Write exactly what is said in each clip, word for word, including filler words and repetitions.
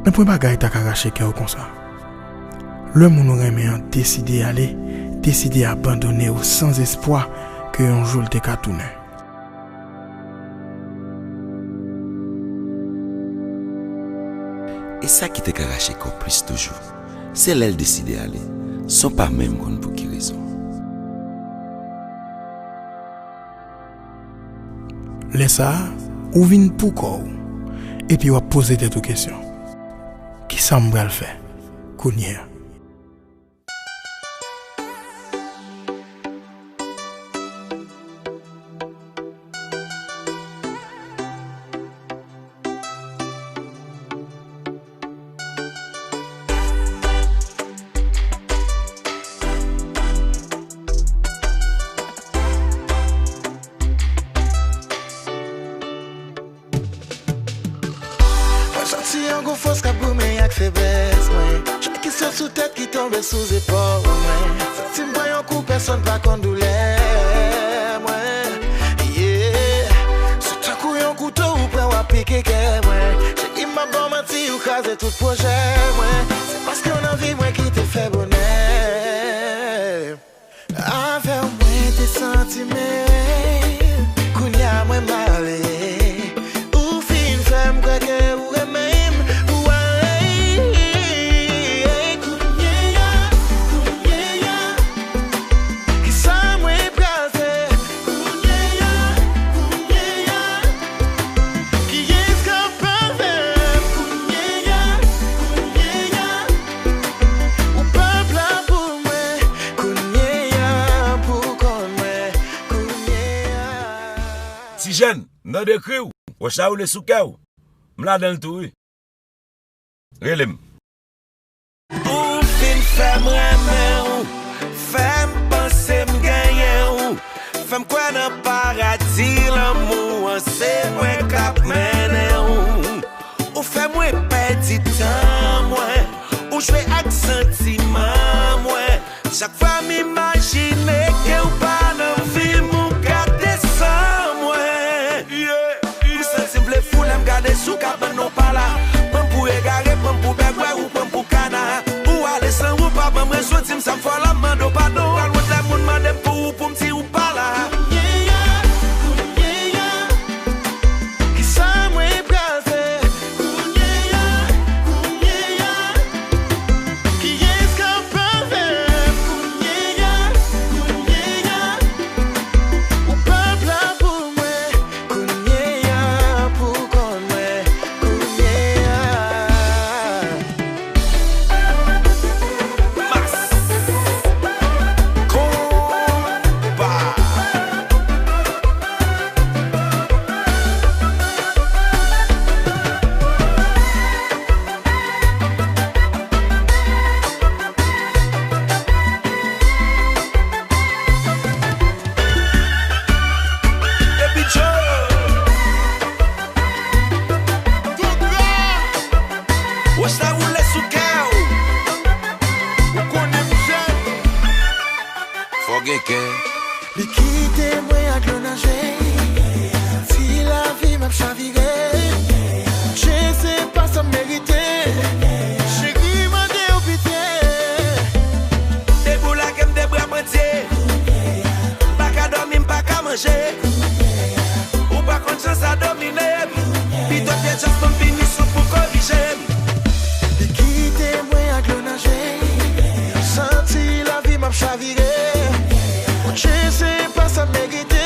Nan pwen bagay ta ka rache kè w konsa. Lè moun ou renmen an deside ale, deside abandone w san espwa ke yon jou l te ka tounen. E sa ki te ka rache kè w plis toujou, se lè l deside ale, san w pa menm konn pou ki rezon. Lè sa a, ou vin pou kò w, epi w ap poze tèt ou kesyon, "Kisa m pral fè kounye a?" Mwen santi yon gwo fòs k ap goumen ak feblès mwen. Chak kesyon sou tèt ki tonbe sou zepòl mwen. Santi m pran yon kou, pèsonn pa konn doulè mwen. Yeah. Se tankou yon kouto ou pran, w ap pike kè mwen. Cheri, m ap ba w manti, ou kraze tout pwojè mwen. Se paske w nan vi mwen ki te fè bonè. Avè w mwen te santi m ere, kounye a mwen m ale. Ou fin fè m kwè ke ou renmen m, ou ale. Kounye a, kounye a, kisa mwen pral fè? Kounye a, kounye a, kiyès k ap pale kounye a, kounye a? Ou p ap la pou mwen, kounye a, pou konn mwen, kounye a. Ti jèn, m tande kri w, wòch la woule sou kè w. M ladan l tou, wi. Rele m. Ou fin fè m renmen w, fè m panse m genyen w, fè m kwè nan paradi lanmou an, se mwen k ap mennen w. Ou fè mwen pèdi tan mwen, ou jwe ak santiman mwen. Chak fwa m imajine ke w pa nan vi m, ou gate san mwen. Yeah, yeah. M santi m vle fou lè m gade sou kabann, ou pa la. Pran m pou egare, pran m pou bègwè, ou pran m pou kana. Ou ale san ou pa ban m rezon, di m sa m fè w la, m mande w padon. Pral wont lè moun mande m pou ou, pou m di ou pa la. Kisa mwen pral fè? Kounye a, kounye a, kiyès k ap pale kounye a, kounye a? Ou p ap la pou mwen kounye a, pou konn mwen kounye a. Mas. Konpa. Epi Joe. Tout la. Wòch la woule sou kè w. Ou konnen m jèn. Fò gen kè. Li kite mwen ak dlo nan je. Santi lavi m ap chavire. Dye, se pa sa m merite. Cheri, mande w pitye. Depi w lage m de bra pandye. M pa ka dòmi, m pa ka manje. Ou pa konn jan sa domine m. Pito pye djaz pou m vini sou pou korije m. Li kite mwen ak dlo nan je. Santi lavi m ap chavire. Bondye, se pa sa m merite.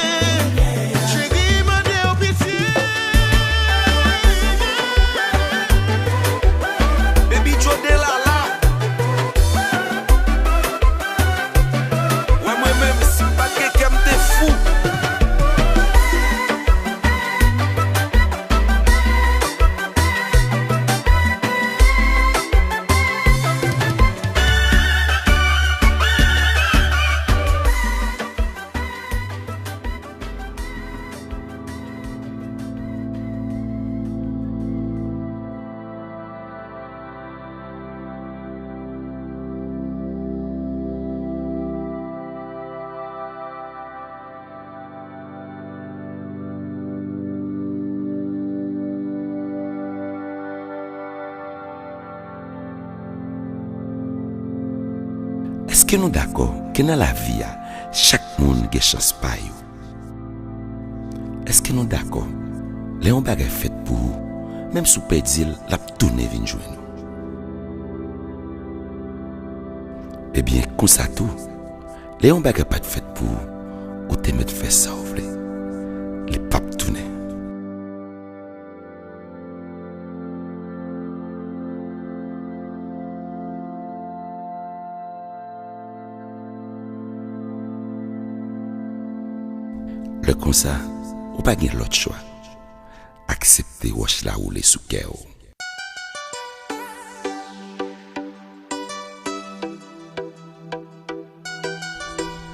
Ke nou dakò ke nan lavi a, chak moun gen chans pa yo? Èske nou dakò, lè yon bagay fèt pou ou, menm si w pèdi l, l ap tounen vin jwenn ou? Ebyen, konsa tou, lè yon bagay pa t fèt pou ou, ou te mèt fè sa w vle, li p ap tounen. Lè konsa, ou pa gen lòt chwa. Aksepte wòch la woule sou kè w.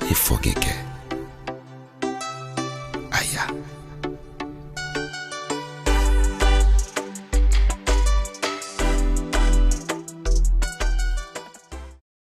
E fò gen kè.